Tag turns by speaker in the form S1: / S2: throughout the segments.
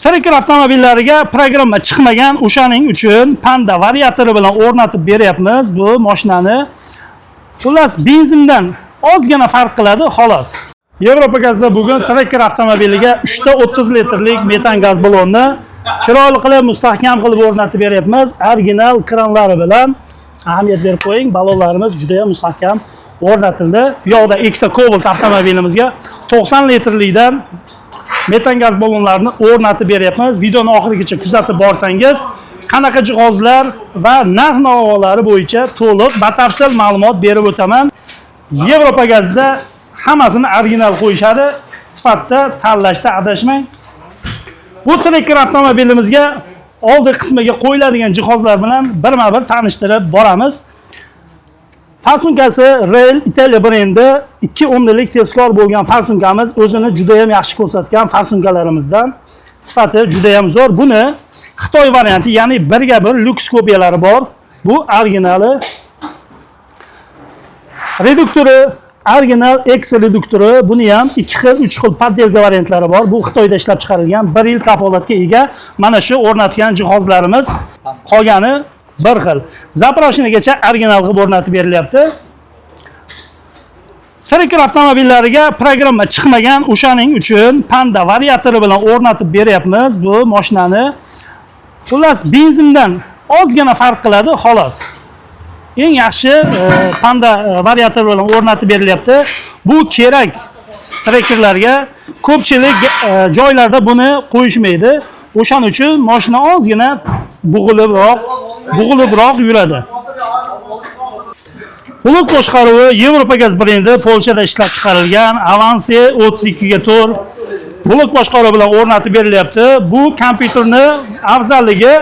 S1: Tracker avtomobillariga programma chiqmagan, o'shaning uchun Panda variatori bilan o'rnatib beryapmiz bu mashinani. Xullas, benzindan ozgina farq qiladi, xolos. Yevropa gazda bugun Tracker avtomobiliga 3.30 litrlik metan gaz ballonni chiroyli qilib, mustahkam qilib o'rnatib beryapmiz, original kranlari bilan. Ahamiyat berib qo'ying, ballonlarimiz juda ham mustahkam o'rnatildi. Bu yoqda ikkita Cobalt avtomobilimizga 90 litrlikdan metan gaz ballonlarini o'rnatib beryapmiz. Videoni oxirigacha kuzatib borsangiz, qanaqa jihozlar va narx-navolari bo'yicha to'liq batafsil ma'lumot berib o'taman. Yevropa gazda hammasini original qo'yishadi. Sifatda tanlashda adashmang. Bu Tracker avtomobilimizga oldi qismiga qo'yiladigan jihozlar bilan birma-bir tanishtirib boramiz. Farsunkasi Rail Italia brendi, 2 o'nlik tezkor bo'lgan farsunkamiz o'zini juda ham yaxshi ko'rsatgan farsunkalarimizdan. Sifati juda ham zo'r. Buni Xitoy varianti, ya'ni birga bir lyuks kopiyalari bor. Bu originali. Reduktori original X reduktori, buni ham 2 xil, 3 xil подделка variantlari bor. Bu Xitoyda ishlab chiqarilgan, 1 yil kafolatga ega mana shu o'rnatgan jihozlarimiz. Qolgani bir xil. Заправочныйgacha original qilib o'rnatib berilyapti. Tracker avtomobillariga programma chiqmagan, o'shaning uchun Panda variatori bilan o'rnatib beryapmiz bu mashinani. Xullas, benzindan ozgina farq qiladi, xolos. Eng yaxshi Panda variator bilan o'rnatib berilyapti. Bu kerak trekkerlarga. Ko'pchilik joylarda buni qo'yishmaydi. O'shaning uchun mashina ozgina bo'g'ilibroq yuradi. Blok boshqaruvi Yevropa gaz brendi, Polshada ishlab chiqarilgan Avance 32 ga 4 blok boshqaruvi bilan o'rnatib berilyapti. Bu kompyuterni afzalligi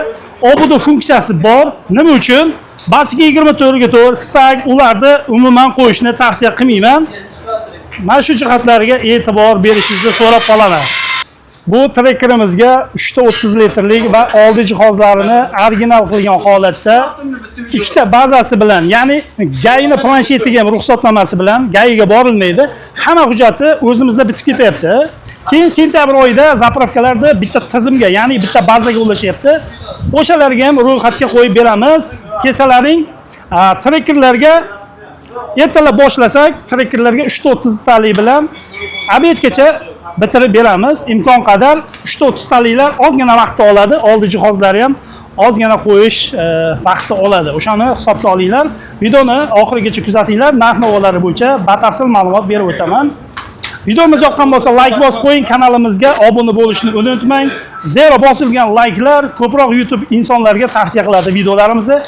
S1: OBD funksiyasi bor. Nima uchun? Basika 24 ga 4 stag ularni umuman qo'yishni tavsiya qilmayman. Mana shu jihatlarga e'tibor berishingizni so'rab qolaman. Bu trekkerimizga 3.30 litrlik va oldi jihozlarini original qilgan holatda ikkita bazasi bilan, ya'ni GAIni planshetiga ham ruxsatnomasi bilan GAIga borilmaydi. Hamma hujjati o'zimizda bitib ketyapti. Keyin sentyabr oyida заправка larda bitta tizimga, ya'ni bitta bazaga ulashyapti. O'shalarga ham ro'yxatga qo'yib beramiz. Kelsalaring, trekkerlarga ertalab boshlasak, trekkerlarga 3.30 talik bilan обед gacha bitirib beramiz. Imkon qadar 3.30 taliklar ozgina vaqt oladi, oldi jihozlari ham ozgina qo'yish vaqtni oladi. O'shani hisobga olinglar. Videoni oxirigacha kuzatinglar. Narx-navolari bo'yicha batafsil ma'lumot berib o'taman. Videomiz yoqqan bo'lsa like bosib qo'ying, kanalimizga obuna bo'lishni unutmang. Zero bosilgan layklar ko'proq YouTube insonlarga tavsiya qiladi videolarimizni.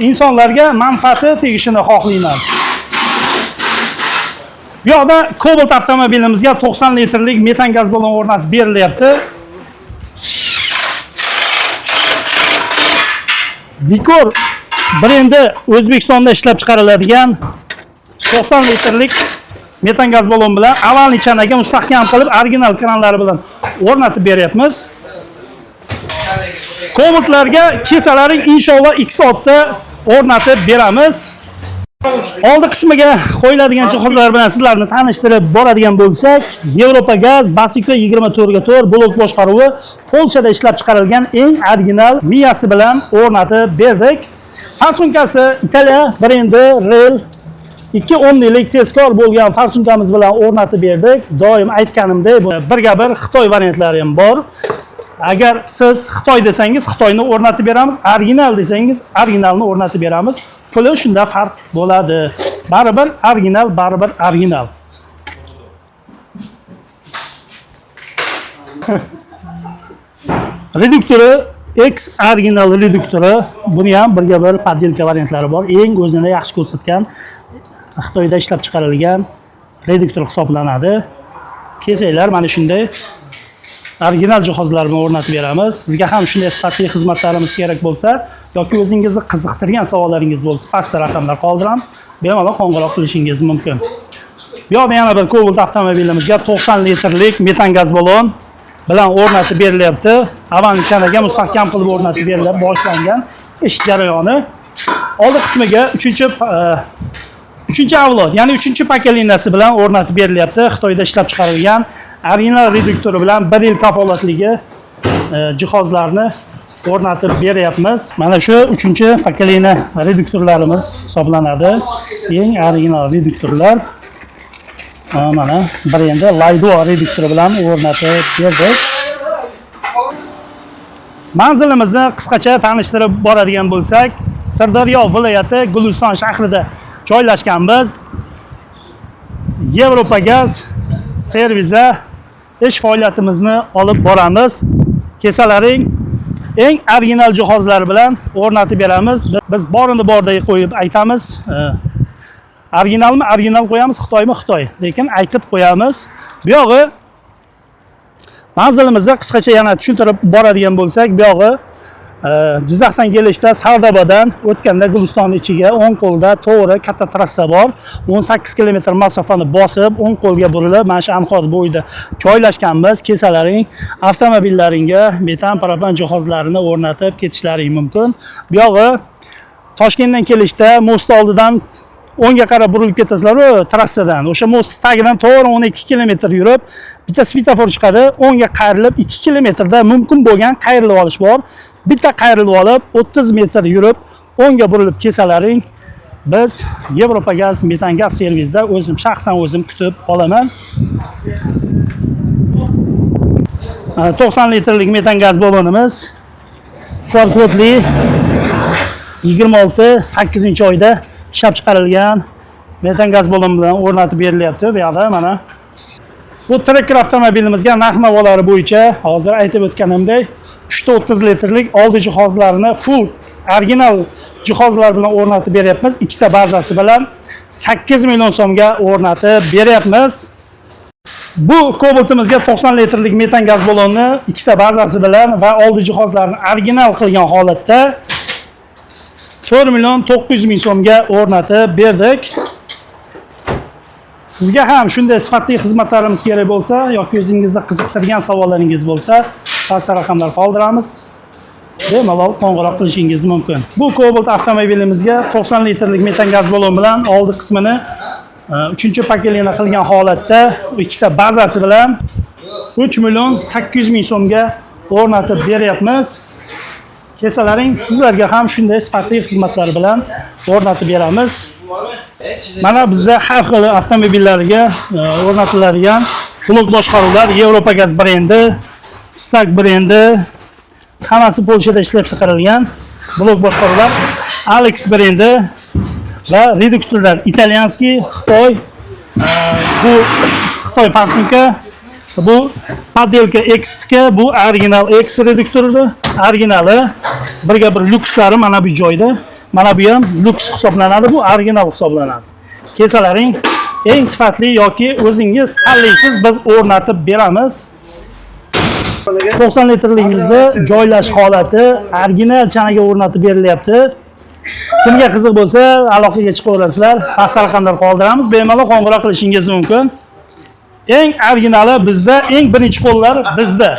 S1: Insonlarga manfaati tegishini xohlayman. Bu yoqda Cobalt avtomobilimizga 90 litrlik metan gaz ballon o'rnatib berilyapti. Vicor brendi O'zbekistonda ishlab chiqariladigan 90 litrlik metan gaz ballon bilan avalni chanaga mustahkam qilib original kranlari bilan o'rnatib beryapmiz. Cobaltlarga kelsalaring inshaalloh 2 soatda o'rnatib beramiz. Oldi qismiga qo'yiladigan jihozlar bilan sizlarni tanishtirib boradigan bo'lsak, Yevropa gaz Basika 24 ga 4 blok boshqaruvi Polshada ishlab chiqarilgan eng original miyasi bilan o'rnatib berdik. Farsunkasi Italiya brendi Rail 2 o'nlik tezkor bo'lgan farsunkamiz bilan o'rnatib berdik. Doim aytganimdek, birga bir Xitoy variantlari ham bor. Agar siz Xitoy desangiz, Xitoyni o'rnatib beramiz, original desangiz, originalni o'rnatib beramiz. Puli shunda farq bo'ladi. Baribir original, baribir original. Reduktori X original reduktori, buni ham birga bir подделка variantlari bor. Eng o'zini yaxshi ko'rsatgan Xitoyda ishlab chiqarilgan reduktor hisoblanadi. Kelsanglar mana shunday original jihozlar bilan o'rnatib beramiz. Sizga ham shunday sifatli xizmatlarimiz kerak bo'lsa yoki o'zingizni qiziqtirgan savollaringiz bo'lsa, pastda raqamlar qoldiramiz. Bemalol qo'ng'iroq qilishingiz mumkin. Bu yoqda yana bir Cobalt avtomobilimizga 90 litrlik metan gaz ballon bilan o'rnatib berilyapti. Avan chanaga mustahkam qilib o'rnatib berilib boshlangan ish jarayoni. Oldi qismiga uchinchi avlod, ya'ni uchinchi pokoleniyasi bilan o'rnatib berilyapti. Xitoyda ishlab chiqarilgan original reduktori bilan 1 yil kafolatligi jihozlarni o'rnatib beryapmiz. Mana shu 3 поколение reduktorlarimiz hisoblanadi. Eng original reduktorlar. Mana brendi Laydo reduktori bilan o'rnatib berdik. Manzilimizni qisqacha tanishtirib boradigan bo'lsak, Sirdaryo viloyati Guliston shahrida joylashganmiz. Yevropa gaz servisda ish faoliyatimizni olib boramiz. Kesalaring eng original jihozlar bilan o'rnatib beramiz. Biz borini borday qo'yib aytamiz. Originalmi original qo'yamiz, Xitoymi Xitoy. Lekin aytib qo'yamiz. Bu yog'i manzilimizni qisqacha yana tushuntirib boradigan bo'lsak, bu yog'i Jizzaxdan kelishda Sardobadan o'tganda Guliston ichiga o'ng qo'lda to'g'ri katta trassa bor. 18 kilometr masofani bosib, o'ng qo'lga burilib, mana shu anhor bo'yida joylashganmiz. Kesalaring avtomobillaringga metan, propan jihozlarini o'rnatib ketishlaring mumkin. Bu yog'i Toshkentdan kelishda most oldidan o'ngga qarab burilib ketasizlar-ku trassadan. O'sha most tagidan to'g'ri 12 kilometr yurib, bitta svetofor chiqadi, o'ngga qayrilib 2 kilometrda mumkin bo'lgan qayrilib olish bor. Bitta qayrilib olib 30 metr yurib, o'ngga burilib kelsalaring, biz Yevropa gaz, metan gaz servisda o'zim shaxsan o'zim kutib olaman. 90 litrlik metan gaz ballonimiz QR kodli 26 8 oyda ishlab chiqarilgan metan gaz ballon bilan o'rnatib berilyapti bu yoqda mana. Bu Tracker avtomobilimizga narx navolari bo'yicha hozir aytib o'tganimdek 3.30 litrlik oldi jihozlarini full original jihozlar bilan o'rnatib beryapmiz. Ikkita bazasi bilan 8 million so'mga o'rnatib beryapmiz. Bu Cobaltimizga 90 litrlik metan gaz ballonni ikkita bazasi bilan va oldi jihozlarini original qilgan holatda 4 million 900 ming so'mga o'rnatib berdik. Sizga ham shunday sifatli xizmatlarimiz kerak bo'lsa yoki o'zingizni qiziqtirgan savollaringiz bo'lsa, pastda raqamlar qoldiramiz. Bemalol qo'ng'iroq qilishingiz mumkin. Bu Cobalt avtomobilimizga 90 litrlik metan gaz ballon bilan oldi qismini 3 поколение qilgan holatda ikkita bazasi bilan 3 million 800 ming so'mga o'rnatib beryapmiz. Kelsalaring sizlarga ham shunday sifatli xizmatlar bilan o'rnatib beramiz. Mana bizda har xil avtomobillarga o'rnatiladigan blok boshqaruvlar Yevropa gaz brendi, Stak brendi, hammasi Polshada ishlab chiqarilgan blok boshqaruvlar, Alex brendi va reduktorlar итальянский, Xitoy, bu Xitoy Farsunka, bu Подделка X-ga, bu original X reduktori, originali birga bir lyukslari mana bu joyda. Mana bu ham lyuks hisoblanadi, bu original hisoblanadi. Kelsalaring eng sifatli yoki o'zingiz tanlaysiz, biz o'rnatib beramiz. 90 litrligimizda joylash holati original chanaga o'rnatib berilyapti. Kimga qiziq bo'lsa, aloqaga chiqaverasizlar. Pastda raqamlar qoldiramiz, bemalol qo'ng'iroq qilishingiz mumkin. Eng originali bizda, eng birinchi qo'llar bizda.